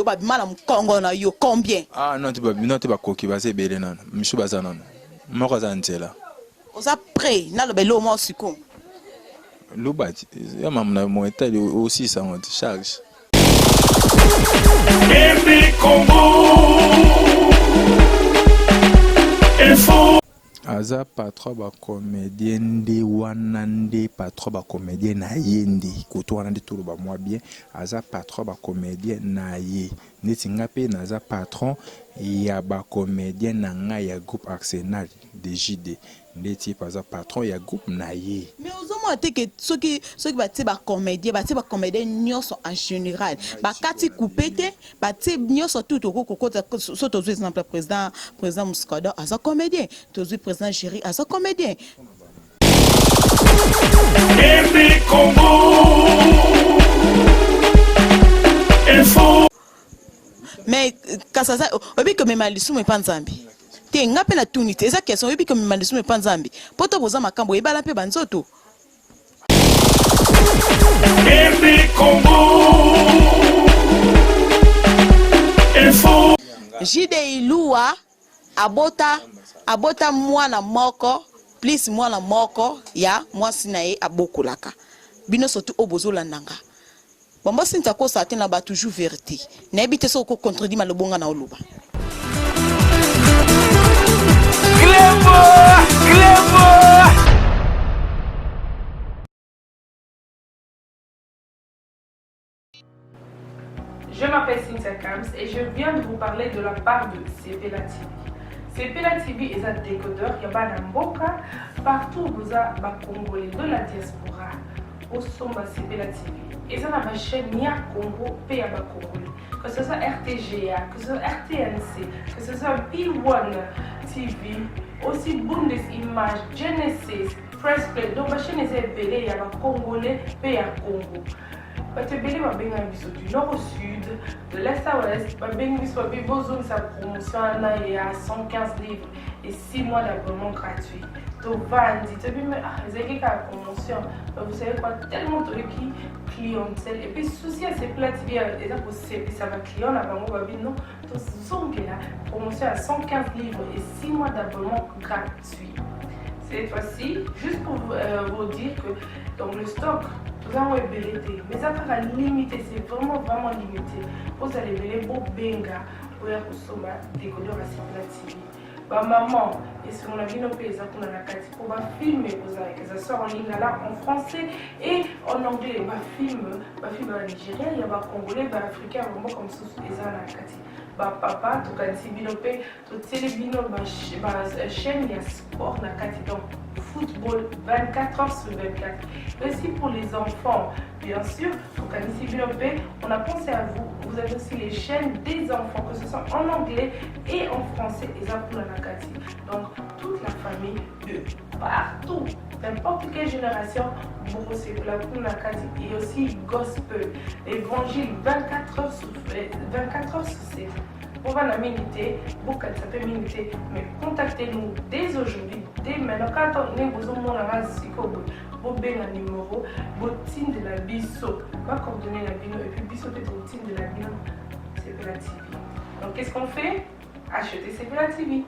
oyo babima na mokongo na yo combien? Ah non te, non te, bakoki baza ebele nano, misu baza nano, moko aza na nzela. Oza prêt naloba eloko moko sikoyo? Loba ya mamu na mo etali osisa yango te charge. Aza patron ba comedien nde wana nde patron ba comedien na ye nde koto wana nde toloba mwa bien, aza patron ba comedien na ye neti nga pe naza patron ya ba comedien na nga ya groupe Arsenal de JD ndeti ye pe aza patron ya groupe na ye. Mais ozomona te ke soki soki batie ba comedien, batie ba comedien nionso en general bakati coupe te, batie nionso tout tokoki kokota. Soki tozui exemple ya president president Muscador aza comedien, tozui president Jerry aza comedien. Mais kasi aza oyebi komema lisumu epa Nzambe te. Nga pe natuni te, eza question. Oyebi komema lisumu epa Nzambe po to boza makambo ebala pe ba nzoto. JD Iluwa abota abota mwana moko plus mwana moko ya mwasi na ye abokolaka. Bino surtout oyo bozolanda nga, Bonbon Cynthia akosaka te na ba toujours verite. Nayebi te soki oko contredit maloba nga na oloba. Clevo! Clevo! Je m'appelle Cynthia Kams et je viens de vous parler de la part de Sepela TV. Sepela TV est un décodeur qui a mboka partout boza ba congolais de la diaspora. Osomba Sepela TV eza na ba chaîne ya Congo pe ya ba congolais, que ce soit RTGA, que ce soit RTNC, que ce soit B1 TV, aussi Bundes Image, Genesis, Press Play. Donc ba chaîne eza ebele ya ba congolais pe ya Congo. Bato ebele babengaki biso du nord au sud, de l'est à ouest, babengi biso babi bozongisa promotion wana ya 115 livres et 6 mois d'abonnement gratuit. Tovandi toyebi me ah, ezalaki kaka promotion. Mais vous savez quoi, tellement toyoki clientèle et puis souci ya Sepela TV eza kosepisa baclient na bango, babi non, tozongela promotion ya 115 livres et 6 mois d'abonnement gratuit. Cette fois-ci, juste pour vous dire que donc le stock toza yango ebele te, mais eza kaka limité, c'est vraiment vraiment limité. Ozala ebele, bobenga oya kosomba décodeur ya Sepela TV. Bamama, esengo na bino mpe eza kuna na kati mpo bafilm ekozala, que ça soit en lingala, en français et en anglais. Bafilm, bafilm ya banigérien, ya bacongolais, baafricain, ya bamboka mosusu eza na kati. Bapapa, tokanisi bino mpe totieli bino bachaîne ya sport na kati, donc football 24 heures sur 24. Et aussi pour les enfants, bien sûr, tokanisi bino mpe, on a pensé à vous. Vous avez aussi les chaînes des enfants, que ce soit en anglais et en français, eza kuna na kati. Donc toute la famille de partout, n'importe quelle génération, bokosepela kuna na kati. Et aussi gospel, évangile 24 heures sur 24 heures sur 7. Bovanda mingi te, bokanisa mpe mingi te, mais contactez-nous dès aujourd'hui, dès maintenant. Kaka ndenge bozomona nga sikoyo boye, bobenga numero, botindela biso bacoordonné na bino, et puis biso mpe totindela bino Sepela TV. Donc qu'est-ce qu'on fait? Acheter Sepela TV.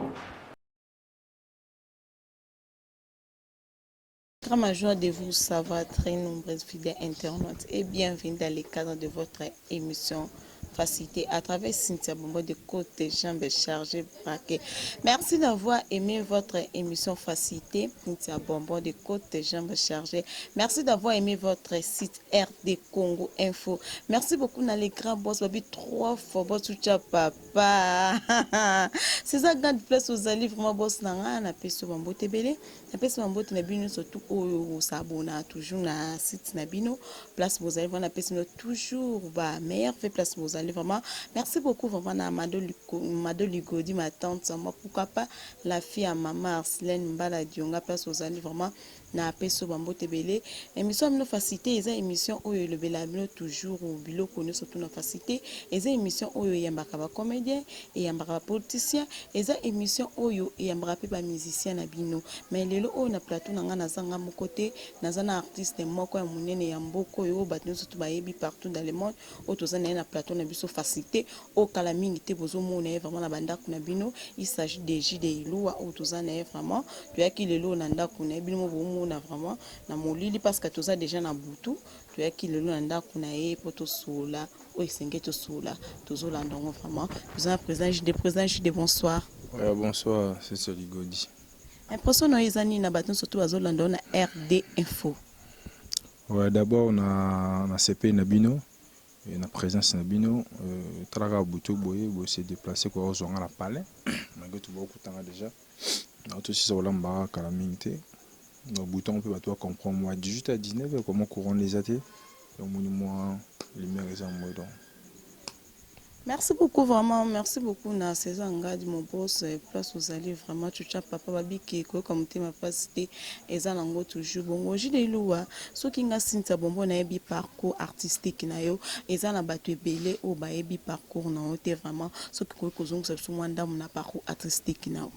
Très ma joie de vous savoir très nombreuses fidèles internautes et bienvenue dans le cadre de votre émission Facilité à travers Cynthia Bombo de Côte Jambes Chargées Braquées. Merci d'avoir aimé votre émission Facilité, Cynthia Bonbon de Côte Jambes Chargées. Merci d'avoir aimé votre site RD Congo Info. Merci beaucoup dans les grands boss, babi trois fois boss tucha papa. C'est ça grande place aux alliés vraiment boss nanga na peso bambo tebele. Napesi ba mbote na bino nionso tout oyo bo s'abonna toujours na site na bino place bozali vraiment, napesi bino toujours ba meilleurs vœux place bozali vraiment. Merci beaucoup vraiment na Mado Mado Ligodi, ma tante, moi pourquoi pas la fille à maman Arcelène Mbala Dionga place ozali vraiment. Na pesi yo ba mbote ebele. Emission ya bino facilite eza emission oyo elobela bino toujours biloko nioso tout na facilite. Eza emission oyo eyambaka ba comediens, eyambaka ba politiciens, eza emission oyo eyambaka pe ba musiciens na bino. Mais lelo oyo na plateau na nga naza nga moko te, naza na artiste moko ya munene ya mboka oyo, oyo batu nioso tout bayebi partout dans le monde, oyo toza naye na plateau na biso facilite, oyo kala mingi te bozo mona ye vraiment na ba ndaku na bino, il s'agit de JD Iluwa oyo toza naye vraiment, toyaki lelo oyo na ndaku naye, bino moko bo mona vraiment na molili parce que toza dejà na butu, toyaki lelo na ndaku naye po tosolola oyo esengeli tosolola, tozo landa yango vraiment, toza na president JD, president JD bonsoir. Ouais bonsoir Cynthia Ligodi. Impression nayo eza nini na batu nionso tout bazo landa yo na RD info? Ouais d'abord na nasepeli na bino na presence na bino tala kaka butu boye bo se deplacer koya kozwa nga na palais malgre tout bokuta nga dejà nauti osisa kolamba kaka kala mingi te donc butu yango mpe bato ba comprendre mwa 18 à 19 heures comment courant nde eza te donc moni mwa lumière eza mwe donc. Merci beaucoup vraiment merci beaucoup na Cesar Ngadi mon boss place ozali vraiment chucha papa babiki koyoka motema pasi te eza nango toujours bongo Jude Iluwa soki nga Cynthia Bombo nayebi parcours artistique na yo eza na batu ebele oyo bayebi parcours na yo te vraiment soki okoki kozongisa biso mwa ndambu na parcours artistique na yo.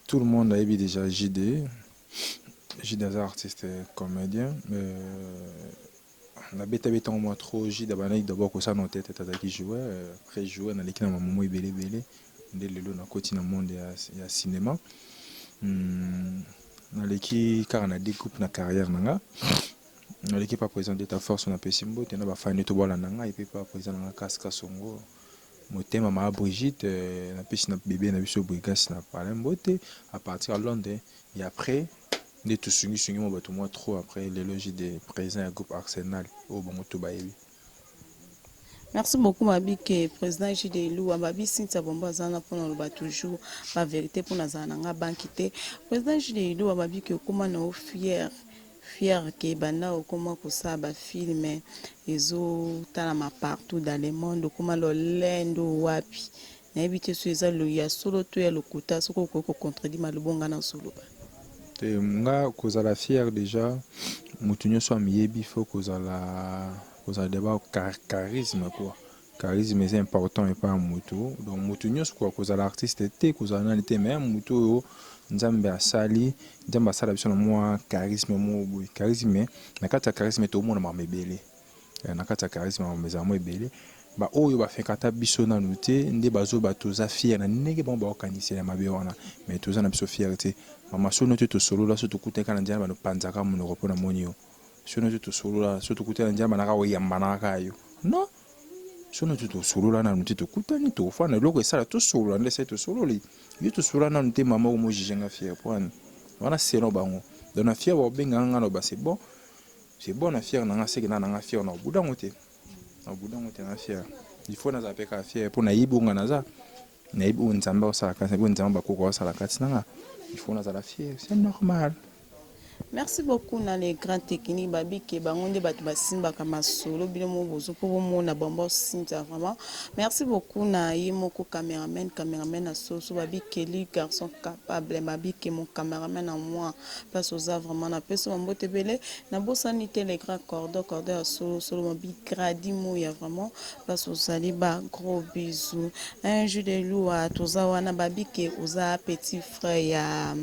Tout le monde ayebi dejà JD, JD aza artiste comedien Na beta beta ngo mwa trop Jude abandaki d'abord kosala nao theatre te azalaki joueur après joueur naleki na ba moment ebele ebele nde lelo nakoti na monde ya cinema naleki kaka na deux groupes na carrière na nga naleki pa president Deta Force napesi mbote na ba fan nioto bolanda nga epuis pa president na nga Kas Kasongo motema ma Brigitte napesi na bebe na biso Brigas na palais mbote à partir ya Londres et après Nde tosungi sungi mwa batu mwa trop après lelo JD president ya groupe Arsenal oyo bango tout bayebi. Merci beaucoup Mabike president JD Eluwa babi Cynthia Bombo aza wana pona oloba toujours ba verite pona azala na nga banki te president JD Eluwa babi ke okoma na yo fier fier ke banda okoma kosala ba film ezo talama partout dans le monde okoma lolendo wapi Nayebi te soki eza ya solo to ya lokuta soki okoki ko contredit maloba oyo nga nazo loba. Te nga kozala fier dejà mutu nioso amiyebi faut kozala kozala d'abord charisme quoi charisme eza important epa ya mutu donc mutu nioso quoi kozala artiste te kozala nani te mais mutu oyo nzambe asali nzambe asala biso na mua charisme moko boye charisme na kati ya charisme tomona makambo ebele Na kati ya charisme makambo ezala mwa ebele. Ba oyo ba fekata biso nanu te nde bazo ba toza fier na ndenge bango bao kanisela mabe wana mais toza na biso fier te mama sono te tosolola soki tokutani kaka na nzela bano panza kaka munoko po na moni yo sono te tosolola soki tokutani na nzela bana kaka koyamba na kaka yo non sono te tosolola nanu te tokutani tofanda eloko esala tosolola nde esali tosololi yo tosolola nanu te mama okomo juge nga fier po wana wana selon bango donc na fier bakobenga nga na ba c'est bon C'est bon na fier na nga seke na nga fier na obuda ngo te na obuda ngo te na fier il faut nazala pe kaka fier po nayebi oyo nga naza nayebi oyo nzambe aosala kati nayebi oyo nzambe bakoko aosala kati na nga il faut nazala fier c'est normal. Merci beaucoup na les grands techniques babi ke bango nde batu basimbaka masolo bino moko bozo po bomona bonbon Cynthia vraiment merci beaucoup na ye moko cameraman cameraman na soso babi Kelly garçon capable babi ke mon cameraman à moi Place oza vraiment na pesi ba mbote ebele na bosani te le grand cordon cordon ya solo solo ma bi gradi muya vraiment place ozali ba gros bisous un jour de lua toza wana ba bi ke oza petit frère ya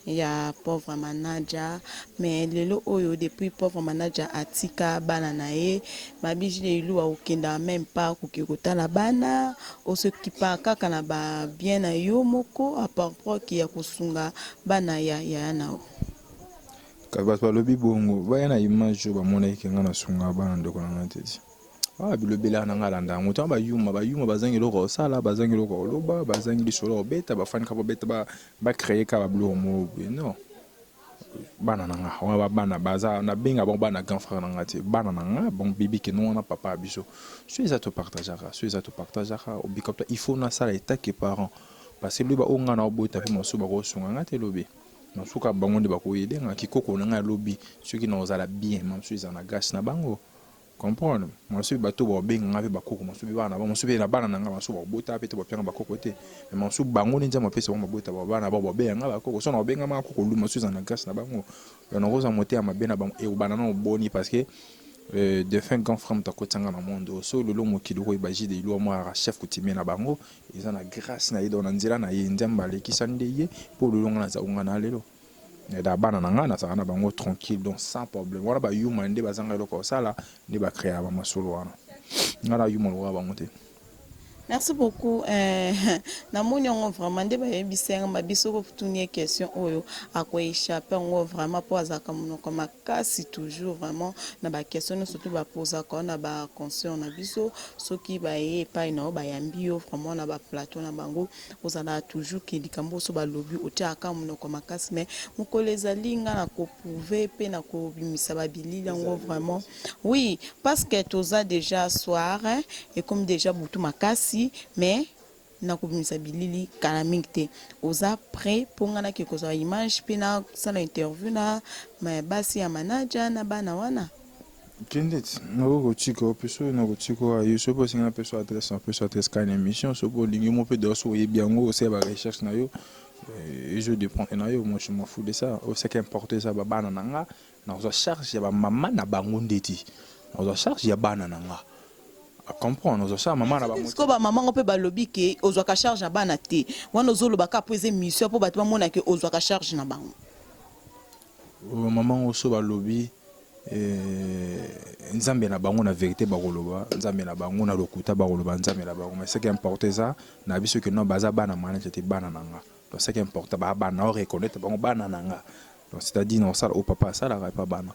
ya pauvre manager mais lelo oyo depuis pauvre manager atika bana na ye ba bi de lua okenda meme pas koke kotala bana osokipa kaka na ba bien na yo moko à part ya kosunga Bana ya yaya na yo. Kasi bato balobi bongo baya na image oyo bamonaki ke nga nasungaka bana ndeko na nga te ti ah bilobela na nga alanda yango ntango bayuma bayuma bazangi eloko ya kosala bazangi eloko ya koloba bazangi lisolo ya kobeta bafandi kaka babeta ba créer kaka babiloko moko boye non bana na nga wana bana baza nabenga bango bana grand frère na nga te bana na nga bango bibi keno wana papa ya biso so eza topartageaka so eza topartageaka obika il faut nasala etake parent Parce que lobi ba oyo nga nao bota pe masusu bako sunga nga te lobi. Na suka bango nde bako aider nga. Ki koko na nga ya lobi soki nako zala bien ma mosusu ezala na grace na bango. Comprendre? Mosusu bato baobenga nga mpe bakoko, mosusu mpe bana na bango, mosusu mpe na bana na nga, mosusu babota mpe te bapianga bakoko te. Mais mosusu bango nde Nzambe apesa bango babota ba bana bango babenga nga bakoko. Soki nabengama koko lu mosusu eza na grâce na bango. Donc nakozwa motema mabe na bango ekobanda nano boni parce que defunt grand frère moto akotisa nga na monde oyo. Soki lelo mokili okoyeba Jide Iluwa mwa chef coutumier na bango eza na grâce na ye donc na nzela na ye Nzambe alekisa nde ye mpo lelo nga naza nga na lelo. Na bana na nga nazalaka na bango tranquille donc sans problème. Wana ba yuma nde bazanga eloko ya kosala nde ba creaka ba masolo wana. Nga na yuma lokola bango te. Merci beaucoup eh, namoni yango vraiment nde bayebisi yanga mabi soki otuni ye question oyo ako échapper yango vraiment mpo azalaka monoko makasi toujours vraiment na ba question nyonso tu bapozaka na ba concert na biso soki baye epai na yo bayambi yo vraiment na ba plateau na bango Ozalaka toujours ke likambo oyo soki balobi otiaka kaka munoko makasi mais mokolo ezali nga nako prouver pe nako bimisa ba bilili yango vraiment oui parce que toza dejà soir ekomi dejà butu makasi mais nako bimisa bilili kala mingi te oza pret po nga nake kozwa image pe nasala interview na basi ya manager na bana wana? Kende ti nakoki kotika yo pe soki nakotika yo aye soki pe osengi napesa yo adresse napesa yo adresse kaka na emission soki pe olingi mo pe d'ailleurs soki oyebi yango osala ba recherche na yo ezo dependre na yo moi je m'en fous de ça oyo ce qui importe eza ba bana na nga nakozwa charge ya ba mama na bango nde te nakozwa charge ya bana na nga comprendre ozwa charge mama na bango sikoyo ba mama ngo pe balobi ke ozwaka charge ya bana te wana ozoloba kaka po eza emission po bato bamona ke ozwaka charge na bango. Oyo maman oyo soki balobi nzambe na bango na verite bakoloba nzambe na bango na lokuta bakoloba nzambe na bango mais ce qui importe eza na biso que non baza bana manager te bana na nga donc ce qui importe ba bana o reconnaitre bango bana na nga donc c'est à dire na osala oyo papa asalaka epa bana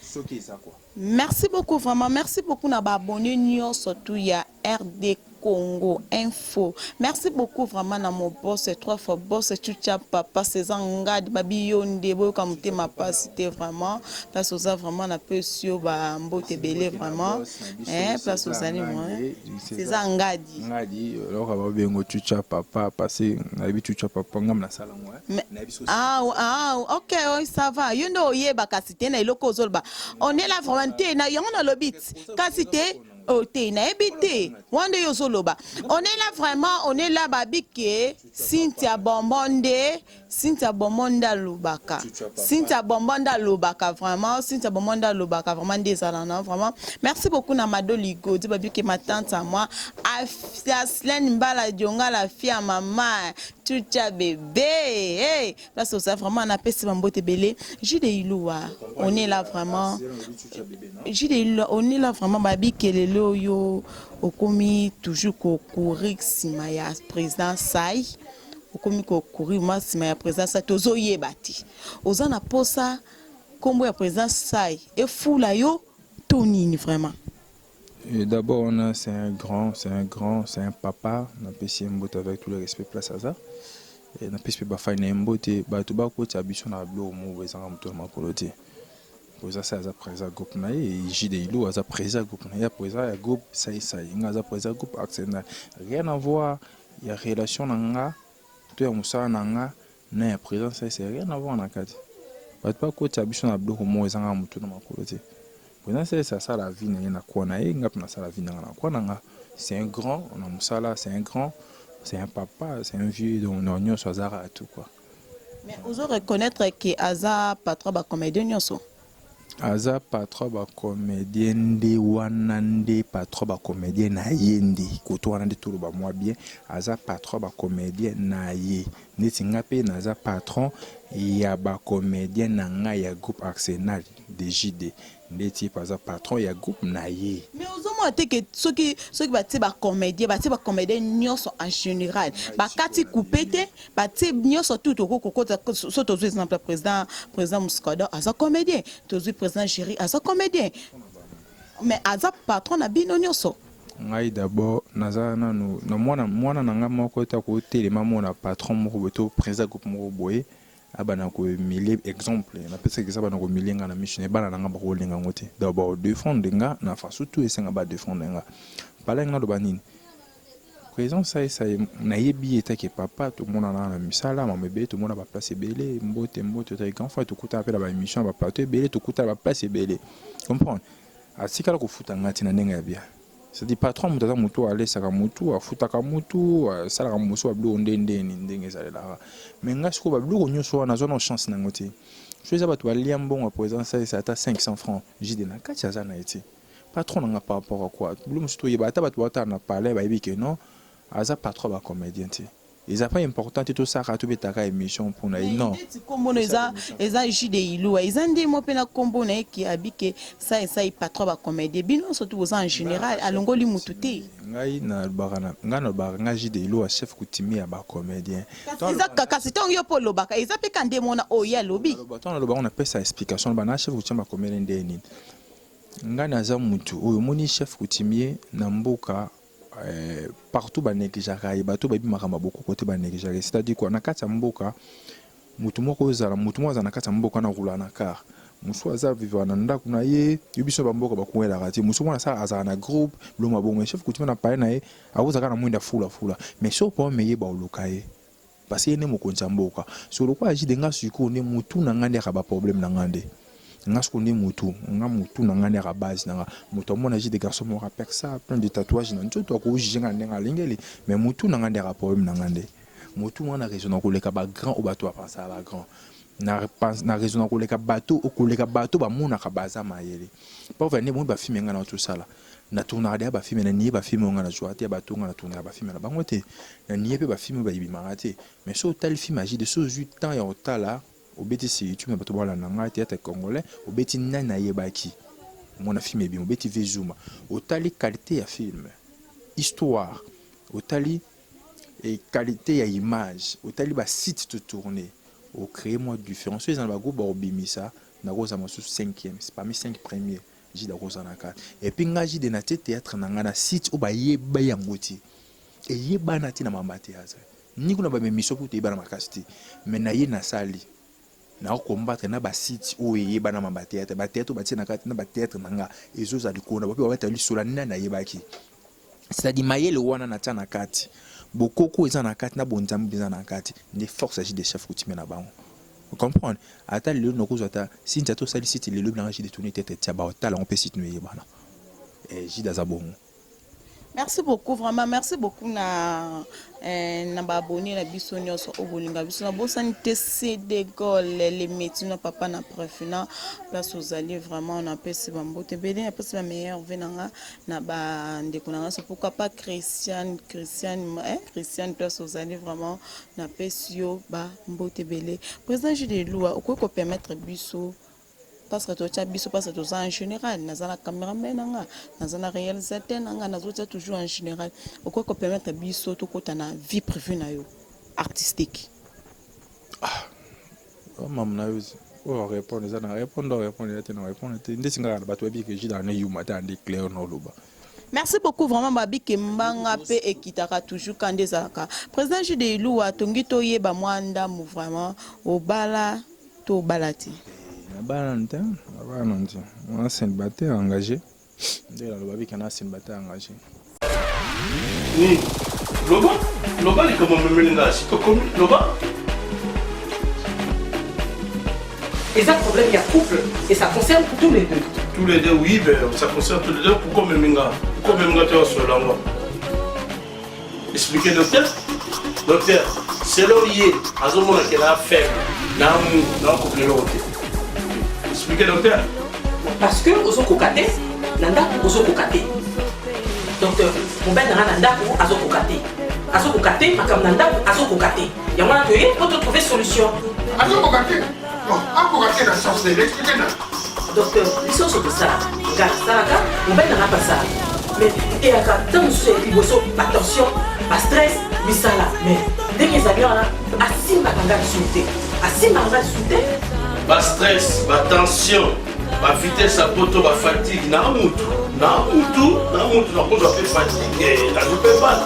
soki eza quoi. Merci beaucoup vraiment merci beaucoup na ba abonnes nionso tout ya RD Congo info merci beaucoup vraiment na mon boss trois fois boss chucha papa Cesar Ngadi babi yo nde boyoka motema pasi te vraiment place oza vraiment na pesi yo ba mbote ebele vraiment eh place ozali moi Cesar Ngadi Ngadi loka ba bengo chucha papa parce nayebi chucha papa ngam na sala ngo ah ah ok oh, ça va yo nde oyeba kasi te na eloko ozoloba on est là vraiment te na yango nalobi kasi te Oh te nayebi te wana nde yo ozoloba on est là vraiment on est là babi ke Cynthia bonbon nde Cynthia bonbon nde alobaka Cynthia bonbon nde alobaka vraiment Cynthia bonbon nde alobaka vraiment nde ezala na vraiment merci beaucoup na Mado Ligodi babi ke ma tante à moi Aslene Mbala Dionga la fille à maman Tucha bébé hey place oza vraiment na pesi ba mbote ebele Jude Iluwa on est là vraiment Jude Iluwa on est là vraiment babi kelele oyo okomi toujours ko courir sima ya président Sai okomi ko courir ma sima ya président Sai tozo yeba te oza na posa kombo ya président Sai efula yo to nini vraiment. D'abord wana c'est un grand, c'est un grand, c'est un papa, napesi ye mbote avec tout le respect place aza. Napesi mpe bafani na ye mbote, bato bakotisa biso na biloko moko boye ezanga moto na makolo te. Oza se aza président groupe na ye, JD Ilu aza président groupe na ye, président ya groupe Sai Sai, nga aza président groupe Arsenal. Rien à voir ya relation na nga to ya mosala na nga na ya président Sai Sai, rien à voir na kati. Bato bakotisa biso na biloko moko ezanga moto na makolo te. Président Sai Sai asala vie na ye na coin na ye, nga mpe nasala vie na nga na coin na nga. C'est un grand na mosala, c'est un grand, c'est un papa, c'est un vieux, donc na nyonso aza kaka tout quoi. Mais ozo reconnaître que aza patron ba comedien nyonso? Aza patron ba comedien nde wana nde patron ba comedien na ye nde kote wana nde toloba mwa bien aza patron ba comedien na ye neti nga pe naza patron ya ba comedien na nga ya groupe Arsenal de JD ndeti ye pe aza patron ya groupe na ye. Mais ozo mona te que soki soki batie ba comedien batie ba comedien nionso en general bakati coupe te Batie nioso tout tokoki kokota so tozui exemple ya president president muscador aza comedien tozui president jerry aza comedien mais aza patron na bino nioso. Ngai d'abord naza nanu na mwana mwana na nga moko te ako telema amona patron moko boye to president groupe moko boye abanda ko humilie exemple na pesi exemple abanda ko humilie nga na misu naye bana na nga bako linga yango te donc bako defendre nga na façon tout esenga ba defendre nga palais nga naloba nini President sai sai nayebi ye take papa tomonana na misala mambo ebele tomona ba place ebele mbote mbote otaki grand frère tokutana pe na ba emission ba plateau ebele tokutana ba place ebele comprendre. Atikala kofuta nga te na ndenge ya bien. C'est à dire patron ya mutu aza mutu oyo alesaka mutu, afutaka mutu, asalaka mosusu ba biloko nde ndeni ndenge ezalelaka. Mais nga sikoyo ba biloko nioso wana nazua nao chance nango te. Soki eza batu balia mbongo ya president asalisa ata 500 francs, JD na kati aza naye te. Patron na nga par rapport à quoi? Biloko mosusu toyeba ata batu baotala na palais bayebi que non aza patron ya ba comediens te. Eza pas important te tosalaka tobetaka emission pona ye Mais non. ndeti kombo no eza eza JD Iluwa eza nde mo pe na kombo na ye ke abi ke sai sai patron ba comedien bino nionso tout boza en general alongoli mutu te. Ngai nalobaka na ngai nalobaka ngai JD Iluwa chef coutumier ya ba comedien. Kasi eza kasi tango yo pe olobaka eza pe ka nde mona oyo ye alobi. Tango nalobaka ngo napesa explication naloba na chef coutumier ya ba comedien nde nini? Ngai naza mutu oyo omoni chef coutumier na mboka Partout ba negligeaka ye, bato oyo bayebi makambo ya bokoko te ba negligeaka ye, c'est à dire quoi? Na kati ya mboka mutu moko ozala mutu moko azala na kati ya mboka wana aroulaka na car, mosusu aza vivaka na ndaku na ye, yo biso na ba mboka bakuelaka te, mosusu wana asala azalaka na groupe biloko ya bongo, mais chef coutumier na palais na ye akozala kaka na mwinda fula fula, mais soki problème eye bakoluka ye parce que ye nde mokonzi ya mboka, sikoyo lokola JD nga sikoyo nde mutu na nga nde ayaka ba problème na nga nde. Nga sikoyo nde mutu nga mutu na nga nde aka base na nga mutu amona jus de garçon moko apersa plein de tatouage na nzoto ako juge nga na ndenge alingeli mais mutu na nga nde aka problème na nga nde mutu nga na raisonna koleka ba grand oyo batu ba pensaka ba grand na na raisonna koleka bato koleka bato bamonaka baza mayele pauvre nde bomoni ba film nga na tosala na tournaka deja ba film na nie ba film oyo nga na jouaka te ya bato nga na tournaka ba film na bango te na nie pe ba film oyo ebimaka te mais soki otali film ya JD soki ozui temps ya kotala Obeti sur youtube na bato balanda nga theatre congolais obeti nani ayebaki mona film ebima obeti vie zuma otali qualite ya film histoire otali qualite ya image otali ba site to tourne o cree mua difference soki eza na ba groupe bakobimisa nakozala mosusu cinquième parmi 5 premier jide akozala na kati et puis nga jide na tie theatre na nga na site oyo bayeba yango te eyebana te na mamba theatre Ni kuna ba emission kutu eyebana makasi te mais na ye nasali nako combattre na ba site oyo eyebana ma ba theatre ba theatre oyo batie na kati na ba theatre na nga ezo zala likolo na bango pe ba beta lisolo ya nani ayebaki c'est à dire mayele wana na tia na kati bokoko eza na kati na bonzambe eza na kati nde force ya JD chef coutumier na bango o comprendre ata lelo nakozwa ata Cynthia ata osali site lelo bilanga JD tourne theatre tia ba otala yango pe site no eyebana eh JD aza bongo. Merci beaucoup vraiment merci beaucoup na eh, na ba abonné na biso nyonso oyo bolinga biso na bosani te CD Gol le métier na papa na prefina place ozali vraiment na pesi ba mbote ebele na pesi ba meilleur vœux na nga na ba ndeko na nga so pourquoi pas Christiane Christiane eh, Christiane place ozali vraiment na pesi yo ba mbote ebele président Jules Elua okoki ko permettre biso Parce que totia biso parce que toza en general naza na cameraman na nga naza na realisateur na nga nazotia toujours en general okoki ko permettre biso tokota na vie privee na yo artistique. Ah oh, mamu na yo oyo répondre eza na répondre répondre eza te na répondre te ndeti nga na bato bayebi ke jida na yuma te ande clair na oloba. Merci beaucoup vraiment babi ke mbanga pe ekitaka toujours kanda ezalaka président Jude Iluwa tongi toyeba mwa ndambu vraiment obala To obala te? Nabala nanu te, nabala nanu te. Wana celibataire engage. Nde naloba bika na celibataire engage. Nini? Loba, loba likambo omemeli nga si tokomi, loba. Eza problème ya couple et ça concerne tous les deux. Tous les deux, oui, mais ça concerne tous les deux. Pourquoi omemi nga? Pourquoi omemi nga toya solola ngo? Expliquez docteur. Docteur, selon ye azomona ke na faible, na mou, na okoka eloko te. Expliquez docteur. Parce que ozokoka te, na ndako ozokoka te. Docteur, mobali na nga na ndako azokoka te. Azokoka te, makambo na ndako azokoka te. Yango wana toye mpo to trouver solution. Azokoka te. Bon, akoka te na sens nini? Expliquez na. Docteur, biso nyonso tosalaka. Nga nasalaka, mobali na nga mpe asalaka. Mais eyaka ntango mosusu ya liboso batension, bastress, misala. Mais ndenge ezali wana asimbaka nga lisusu te. Asimbaka nga lisusu te. Ba stress, ba tension, ba vitesse ya poto, ba fatigue na mutu, na mutu, na mutu nakozwa mpe fatigue, nazwi mpe bana.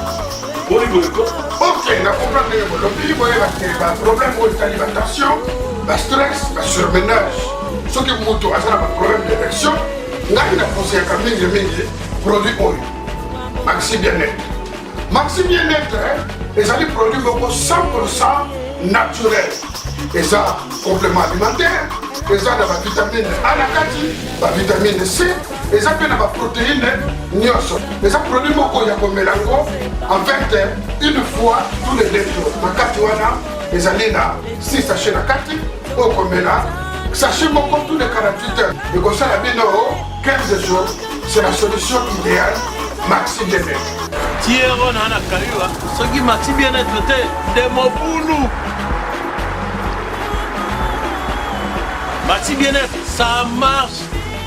Boni boye ko? Ok, na comprendre ndenge bolobi, boyeba ke ba problème oyo etali ba tension, ba stress, ba surmenage, soki moto aza na ba problème d'érection, ngai na conseillaka mingi mingi produit oyo Maxi Bien-être. Maxi Bien-être ezali produit moko 100% naturel, eza complément alimentaire, eza na ba vitamine A na kati, ba vitamine C. Eza mpe na baprotéine nyonso. Eza produit moko ya komela yango en fait une fois tous les deux jours. Na kati wana ezali na 6 sachet na kati oyo komela sachet moko tous les 48 heures ekosala bino 15 jours. C'est la solution idéale Maxi Bien-être. Tiero na na kayua soki Maxi Bien-être te nde mobulu. Maxi Bien-être, ça marche.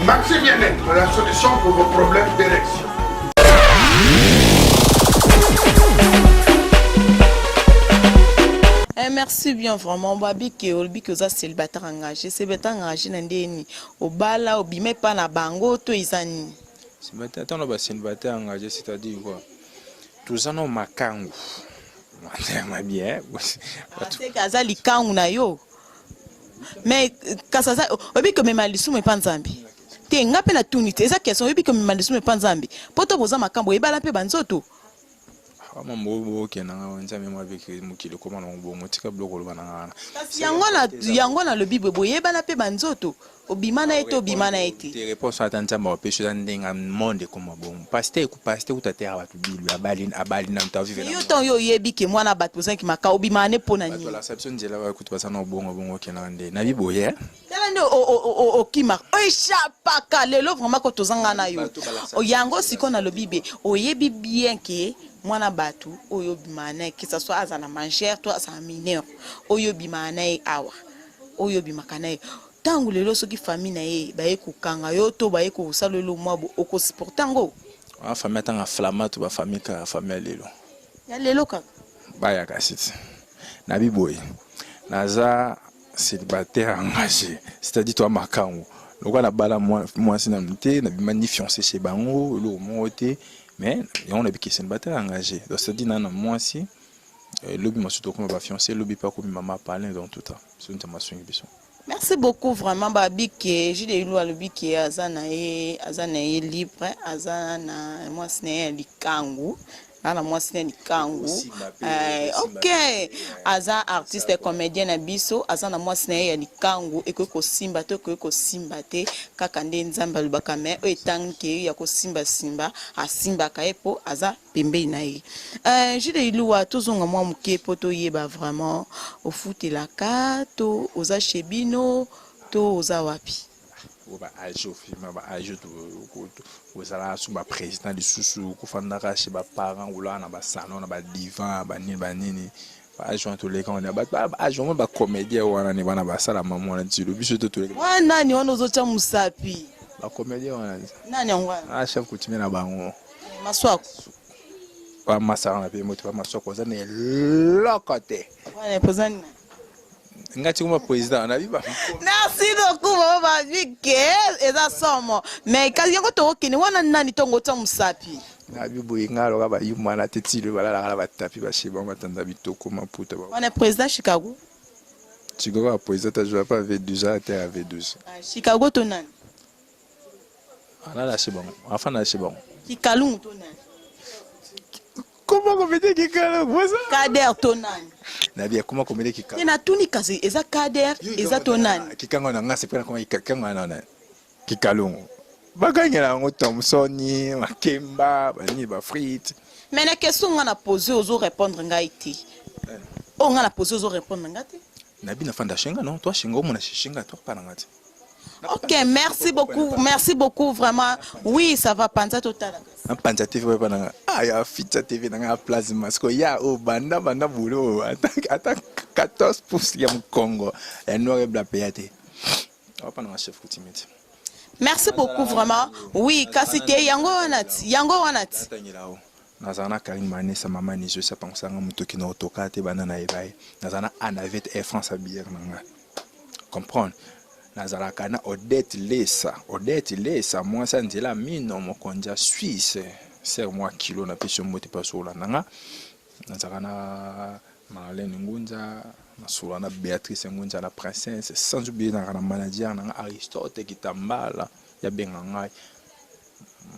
Maxi Bien-être, la solution pour vos problèmes d'érection. Eh, merci bien vraiment babike olobi ke oza célibataire engagé célibataire engagé na nde nini obala obima epa na bango to eza nini Célibataire, attends, ba célibataire engagé, c'est-à-dire quoi? Toza na makangu. Matema bien. Seke aza likangu na yo. Mais kasi aza oyebi komema lisumu epa Nzambe. Te nga mpe natuni te eza question oyebi komema lisumu epa Nzambe. Po to boza makambo oyebala mpe banzoto. Ama mbo okenda nga Nzambe mwa biki mokili koma na bongo tika biloko oloba na nga wana. Kasi yango na yango nalobi boye boyebana mpe banzoto. Obima na ye te obima na ye te. Te reponse ata nzambe akopesa eza ndenge monde ekoma bongo pasteur pasteur kuta ateyaka bato bible abali abali nanu te avive yo ntango yo oyebi ke mwana bato bozangi maka obimaka ne mpo na nini bato balakisa biso nzela oyo kutu baza na obongo bongo okendaka nde nabi boye tala nde okimaka oechapaka lelo vraiment ko toza nga na yo yango sikoyo nalobi be oyebi bien ke mwana bato oyo obimaka na ye que ça soit aza na majeur to aza na mineur oyo obimaka na ye awa oyo obimaka na ye Tango lelo soki famille na ye baye kokanga yo to baye kosala yo eloko mwa boye oko supporter yango? Wana famille atanga flama to ba famille kaka famille ya lelo. Ya lelo kaka. Baya kasi ti. Nabi boye naza celibataire engage c'est à dire toa makangu lokola nabala mwasi nanu te nabima ni fiance chez bango eloko moko te mais yango nabiki celibataire engage donc c'est à dire na na mwasi lobi mosusu tokoma ba fiance lobi pe akomi mama palin donc tout ça soki nzambe asungi biso. Merci beaucoup vraiment ba bike Jude Ilu alobi ke aza na ye aza na ye libre aza na mwasi na ye ya likangu aza na mwasi na ye likangu eh, ok aza artiste comédien na biso aza na mwasi na ye ya likangu ekoki kosimba to ekoki kosimba te kaka nde Nzambe alobaka mais oyo etangi ke ya kosimba simba asimbaka ye po aza pembeni na ye. Euh, Jude Iluwa, tozonga mwa moke mpo toyeba vraiment ofutelaka to oza chez bino to oza wapi? Oyo ba age ofima ba age ozalaka su ba président lisusu kofandaka chez ba parents olala na ba salon na ba divan ba nini ba nini ba age wana toleka wana ba age wana ba comédien wana ne bana basala mama wana tilo biso to toleka wana nani wana ozotya mosapi ba comédien wana nani yango wana ah chef coutumier na bango Maswaku. Ba masaka na pe moto ba maswaku aza na eloko te. Wana epoza nini? Nga ti kuma président na biba. Merci beaucoup mama babi ke eza somo. Mais kasi yango tokokende wana nani tongo otya mosapi. Na biboye nga loka ba yuma na te tilo balalaka na batapi ba chez bango batanda bitoko maputa. Wana président Chicago. Chicago ya président ta joue pas V12 a terre V12. Ah, Chicago to nani? Alala chez bango. Afanda chez bango. Kikalungu to nani? Comment komede kikalungu? Kader to nani? Na bien comment komede kikalungu? Te natuni kasi eza Kader eza to nani? Kikango na nga c'est pas comment kikango na nani? Kikalungu. Bakangela yango Thomson, makemba, banini ba frites. Mais na question nga na poser ozo répondre ngai te. Eh. Oh nga na poser ozo répondre ngai te. Na bina fanda shenga non, toi shenga omona shenga toi pa na nga te. Ok, merci beaucoup, merci beaucoup vraiment. Oui, ça va panza total. Na panza TV pa na ah ya Fitza TV na nga plasma siko ya o oh, banda banda boulot ata ata 14 pouces ya mukongo ya noir et blanc pe te. Apa na chef coutumier. Merci beaucoup vraiment. Oui, kasi te yango wana ti, yango wana ti. Nazala na Karine Manessa mama Nizo esi apangusaka nga mutoki na otoka te banda nayeba ye. Nazala na Anavette Air France habilleur na nga. Comprendre? Nazalaka na Odette Lesa, Odette Lesa mwasi ya nzela mino mokonzi ya Suisse. Sœur mwa kilo na pesi yo mbote pe asololanda nga. Nazalaka na Marlène Ngunza, nasolola na Beatrice Ngunza la princesse, sans oublier nazalaka na manager na nga Aristote Kitambala ya benga ngai.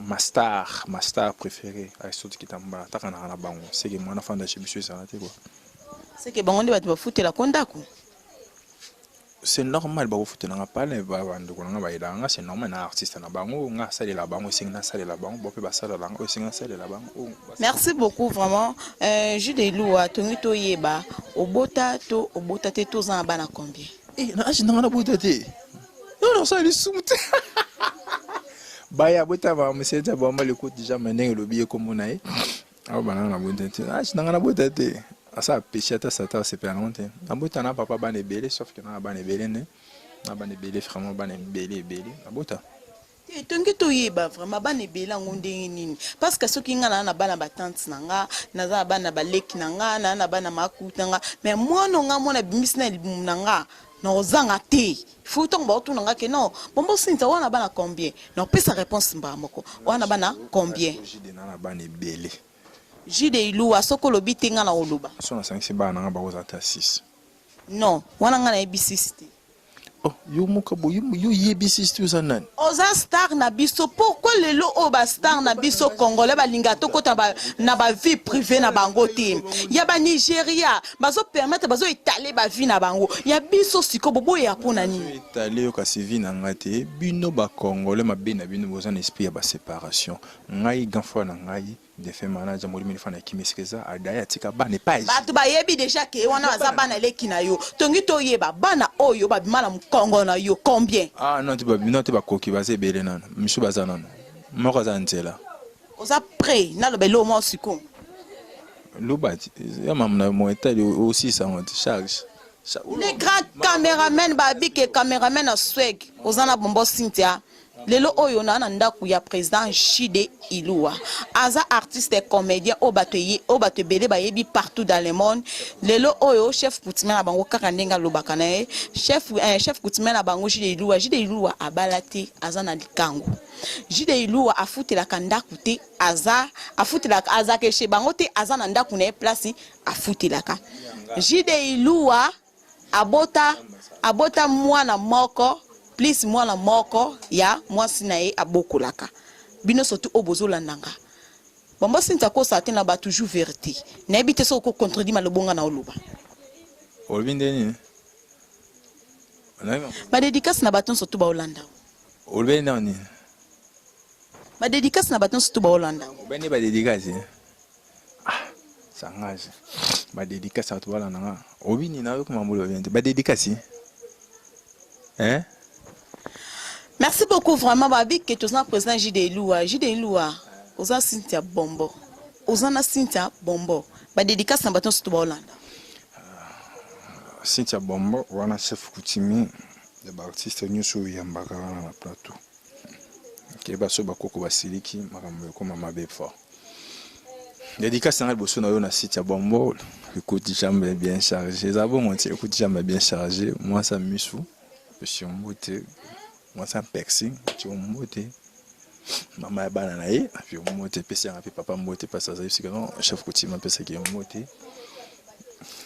Ma star, ma star preferee Aristote Kitambala atakanaka na bango seke mwana fanda chez biso ezala te quoi. Seke bango nde bato bafutela ko ndako. C'est normal bakofutela nga pale, bandeko na nga bayelaka nga, c'est normal na artiste na bango, nga asalela bango, esengi nasalela bango, bo mpe basalela nga oyo esengi nasalela bango. Merci beaucoup vraiment. Jude Eluwa, tongi toyeba obota to obota te, toza na bana combien? Eh, na age nanga nabota te, non, nasala lisumu te. Baya bota bamuseta bamba lekuti jambe ndenge elobi ye kombo na ye awa bananga nabota te, na age nanga nabota te, asala péché ata satan asepela nango te. Nabota na papa bana ebele, sauf que na bana ebele nde na bana ebele, vraiment bana ebele ebele nabota. Te, tongi toyeba vraiment bana ebele yango ndenge nini, parce que soki nga naa na bana batante na nga, naza na bana baleki na nga, naa na bana makuta nga, mais mwana nga mwana bimisi na libumu na nga na ozanga te, faut ntango baotuna nga ke non, Bombo Cynthia wana bana combien, na opesa réponse mbala moko, wana bana combien? Jide na na bana ebele. Jude Iluwa, soki olobi te, nga na oloba. So nasangisi bana nanga, bakozala ata 6. Non, wana nga nayebi 6 te. Oh, yo moka bo yo yebi 6 te, oza nani? Oza star na biso, pourquoi lelo oyo bastar na biso congolais balingaka tokota na bavie privée na bango te? Ya banigeria bazopermettre, bazoetale bavie na bango, ya biso sikoyo boboya mpona nini? Etale yo kasi vie na nga te. Bino bacongolais mabe na bino, boza na esprit ya baséparation. Ngai grand frère na ngai défunt manager molimi fa na kimi esika eza adaye atika bana epai. Bato bayebi déjà ke wana baza bana eleki na yo. Tongi toyeba bana oyo babima na mokongo na yo combien? Ah non te, non te, bakoki baza ebele nano, misu baza nano, moko aza nzela. Oza prêt naloba eloko moko sikoyo? Loba ti ya mamu na mo etali osisa ngo te charge. Les grands cameramen babi ke cameraman na swag oza na Bombo Cynthia. Lelo oyo na ndako ya président Jide Iluwa, aza artiste comédien oyo bato eye oyo bato ebele bayebi partout dans le monde. Lelo oyo chef coutumier na bango, kaka ndenge alobaka na ye chef coutumier na bango Jide Iluwa. Jide Iluwa abala te, aza na likango. Jide Iluwa afutelaka ndako te, aza afutelaka, azalaka chez bango te, aza na ndako na ye place afutelaka. Jide Iluwa abota mwana moko plus mwana moko ya mwasi na ye abokolaka. Bino surtout oyo bozolanda nga, Bombo Cynthia akosala te na ba toujours vérité. Nayebi te soki okocontredit malobonga na oloba. Olobi nde nini? Badédicace na bato nyonso tu baolanda. Olobi nde nini? Badédicace na bato nyonso tu baolanda. Obe nde badédicace, ah, sangage badédicace bato balanda nga, obi nini? Nayoki mambo olobi te, badédicace, hein. Merci beaucoup vraiment. Babi ke toza na président Jide Eluwa. Jide Eluwa, oza Cynthia Bombo, oza na Cynthia Bombo, badédicace na bato nyonso tu baolanda. Cynthia Bombo wana chef coutumier ya baartiste nyonso oyo eyambaka wana na plateau. Keba so bakoko basiliki, makambo ekoma mabe fort. Dédicace nanga liboso na yo na Cynthia Bombo, écoute jambe bien chargé, eza bongo ti écoute jambe bien chargé, mwasa misu pesi yo mbote, mwasa percing ti yo mbote, mama ya bana na ye api yo mbote, epesi yanga mpe papa mbote mpasi azali sika non chef coutume apesaki yo mbote,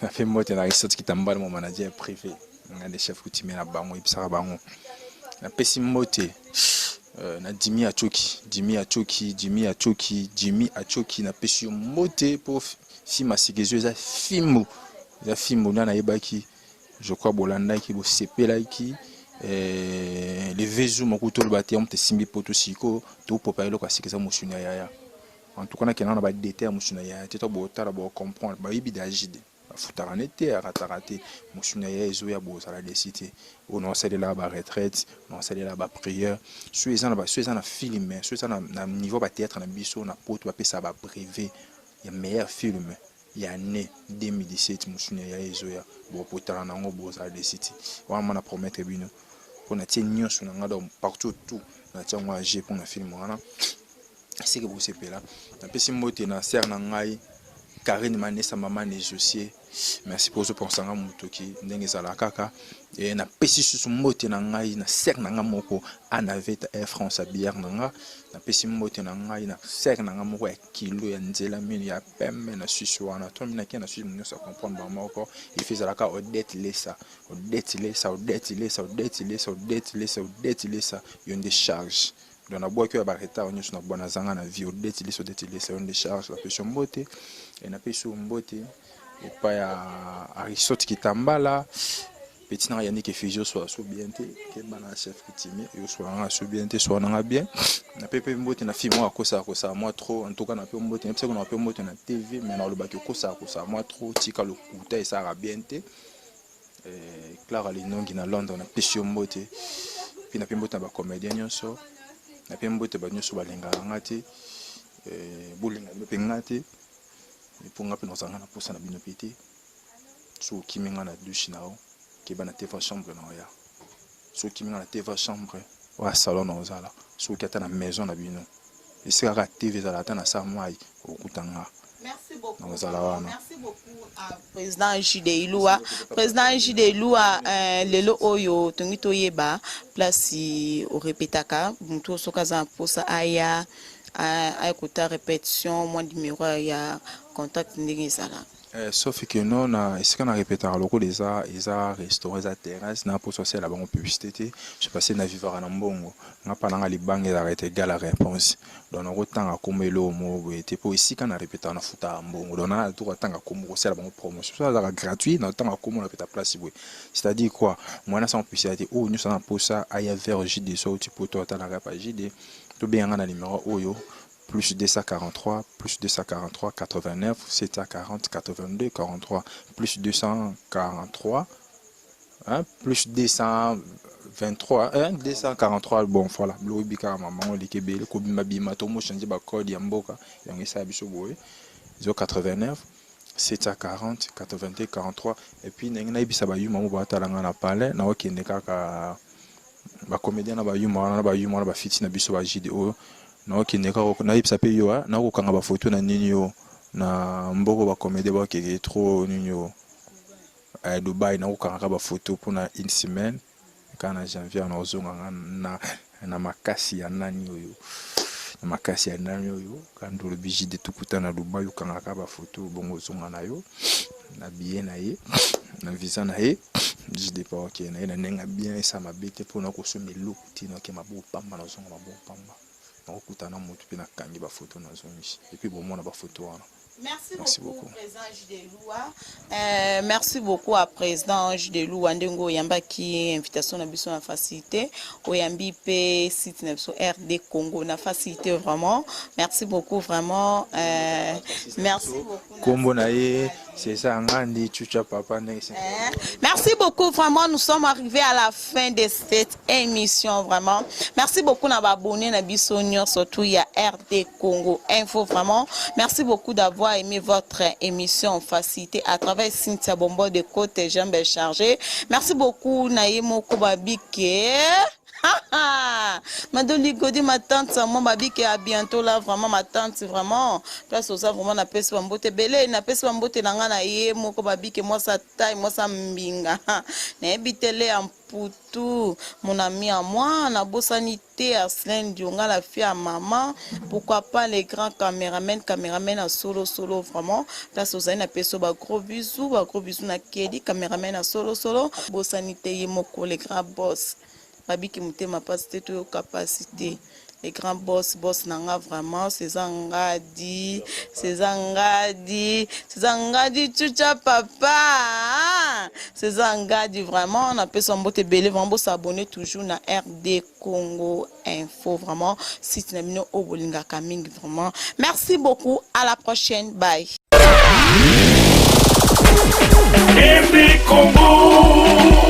ape mbote na Aristote Kitambala, mo manager privé nga nde chef coutumier na bango, oyebisaka bango napesi mbote na Jimmy Achoki, Jimmy Achoki, Jimmy Achoki, Jimmy Achoki, napesi yo mbote mpo film asika ezo eza fimbu, eza fimbu nda nayebaki, je crois bolandaki, bosepelaki le vezu moko toloba te moto esimbi poto sikoyo topopa eloko ya sika eza mosuni ya yaya. En tout cas nakenda na badetail ya mosuni ya yaya te, to botala bocomprendre, bayebi dagide bafutaka ne te, arataka te. Mosuni ya yaya ezoya, bozala desi te. Oyo naosalela baretraite, naosalela baprière, so eza na so eza na film, so eza na niveau bathéâtre na biso na poto bapesaka babrevet ya meilleur film ya année 2017, mosuni ya yaya ezoya, bopotala nango, bozala desi te. Wana ma na promettre bino mpo natie nyonso na nga, donc partout tout natie yango age mpona film wana eseke bosepela. Napesi mbote na sere na ngai Karine Manesa, mama négocier, merci mpo ozopensa nga motoki ndenge ezalaka kaka. E napesi susu mbote na ngai na sere na nga moko Anaveta Air France abiere na nga. Napesi mbote na ngai na sere na nga moko ya kilo ya nzela mino ya pembe na Suisse wana, to minaki na Suisse nyonso acomprendre bango moko efi ezalaka Odette Lesa, Odette Lesa, Odette Lesa, Odette Lesa, Odette Lesa, Odette Lesa, yo nde charge. Donc nabwaki oyo ya baretard nyonso na bwa nazanga na vie. Odette Lesa, Odette Lesa, yo nde charge, napesi yo mbote. E napesi yo mbote epai ya Aristote Kitambala. Petit nanga Yannick Effigie oswala so bien te keba na chef coutumier yo oswala nga so bien te swala nanga bien na pe pe mbote na fille moko akosaka kosaka mwa trop en tout cas na pe mbote na pesaki na pe mbote na TV mais na olobaki okosaka kosaka mwa trop tika lokuta esalaka bien te eh, Clara Linongi na Londres na pesi yo mbote puis na pe mbote na ba comédien nyonso na pe mbote ba nyonso balingaka nga te eh, bolinga bino pe nga te mpo nga pe nazala nga na posa na bino pe te Soki okimi nga na douche na yo, keba na teva chambre na oya. Soki okimi nga na teva chambre, oya salon na ozala. Soki ata na maison na bino, esika kaka TV ezala ata na sa mayi, okokuta nga. Merci beaucoup. Nakozala wana. Merci beaucoup à président JD Ilua. Président JD Ilua, euh, lelo oyo tongi toyeba place orepetaka mutu soki aza na posa aya aya kota répétition mwa numéro ya contact ndenge ezalaka. Eh, sauf que non na esika na repetaka lokola eza eza restaurant eza terrasse na poso asala bango publicité te je passe na vivaka na mbongo nga pa nanga libanga ezalaka ete égal à réponse donc nakotanga kombo eloko moko boye te po esika na repetaka na futaka mbongo donc na tour atanga kombo kosala bango promotion so azalaka gratuit na otanga kombo na peta place boye c'est-à-dire quoi mwana sans publicité te oyo nyonso na posa aya vers JD so auti poto atalaka pa JD tobenga nga na numéro oyo plus 243 plus 243 89 740 82 43 plus 243 hein, plus 223 hein, 243 bon voilà lobi kaka mama ngo eleki ebele kobima bima tomo change bacode ya mboka yango esala biso boye 089 740 82 43 et puis ndenge nayebisa bayuma mo batala nga na palais naokende kaka Ba comedien na ba yuma wana na ba yuma wana ba fiti na biso ba JD oyo naokende kaka nayebisa pe yo nakokanga ba photo na nini yo na mboko ba comedien bakeke trop nini yo eh, Dubai nakokanga kaka ba photo mpona une semaine kaka na janvier nakozonga nga na, na makasi ya nani oyo na makasi ya nani oyo kandi olobi JD tukuta na Dubai okanga kaka ba photo bongo ozonga na yo na billet na ye na visa na ye JD pa okende na ye na ndenge ya bien esala mabe te mpo nakosomba eloko te nake maboko pamba nazonga maboko pamba nakokutana na moto mpe nakangi bafoto nazongisi epuis bomona bafoto wana. Merci, merci beaucoup, beaucoup. Président JD Loua. Euh, merci beaucoup à président JD Loua ndenge oyambaki invitation na biso na facilité oyambi pe site na biso RD Congo na facilité vraiment. Merci beaucoup vraiment. Euh, merci beaucoup. Kombo na ye c'est ça ngandi chucha papa ndenge. Eh, merci beaucoup vraiment nous sommes arrivés à la fin de cette émission vraiment. Merci beaucoup na ba abonnés na biso nyonso tout ya RD Congo Info vraiment. Merci beaucoup d'avoir aimé votre émission facilité à travers Cynthia Bombo de Côte Jambes chargées. Merci beaucoup na ye moko babike. Madoli Godi, ma tante, moi, babike, à bientôt là, vraiment, ma tante, vraiment. Place oza vraiment, na pesi bambote belé, na pesi bambote na nga na ye moko babike, moi sa taille, moi sa mbinga. Na ebitele ya Mputu, mon ami à moi, nabosani te Arcelin Dionga, la fille à maman, pourquoi pas les grands caméramens, caméramen à solo solo vraiment, place ozali na peso ba gros bisous, ba gros bisous na Kelly, caméraman à solo solo, bosani te ye moko les grands boss, babiki motema pasi te toyoka pasi te. Les grands boss, boss na nga vraiment, César Ngadi, César Ngadi, César Ngadi, tchoucha papa, César Ngadi vraiment, na pesa mbote ebele, vraiment bo s'abonner toujours na RD Congo Info vraiment, site na bino oyo bolingaka mingi vraiment. Merci beaucoup, à la prochaine, bye. RD Congo.